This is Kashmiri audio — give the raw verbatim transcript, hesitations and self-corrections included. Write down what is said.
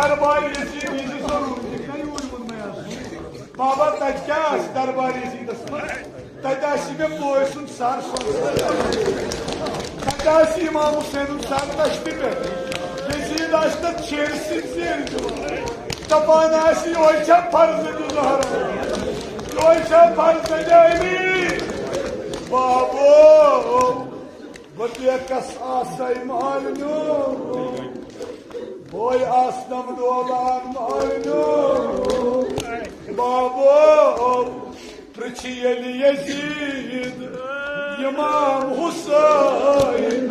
دربار یزید یہِ چھُ ضروٗری، یہِ چھُنہ یوٗرۍ ووٚنمُت آسُن۔ بابا، تَتہِ کیٛاہ آسہِ دربار یزیدس منٛز؟ تَتہِ آسہِ مےٚ بوے سُنٛد سر سُنٛد۔ تَتہِ آسہِ امام حسینُن سر تشتہِ پٮ۪ٹھ۔ یزید آسہِ تَتھ شیرِ سۭتۍ زیٖر دِوان۔ دَپان آسہِ، یِہوٚے چھا فرزند زہرا؟ یِہوٚے چھا فرزند علی؟ بابو، بہٕ بیکس آسے مالنیو، بوے آسنم ڈولان مالنیو۔ بابو، پرٛژھِ ییٚلہِ یزید امام حسین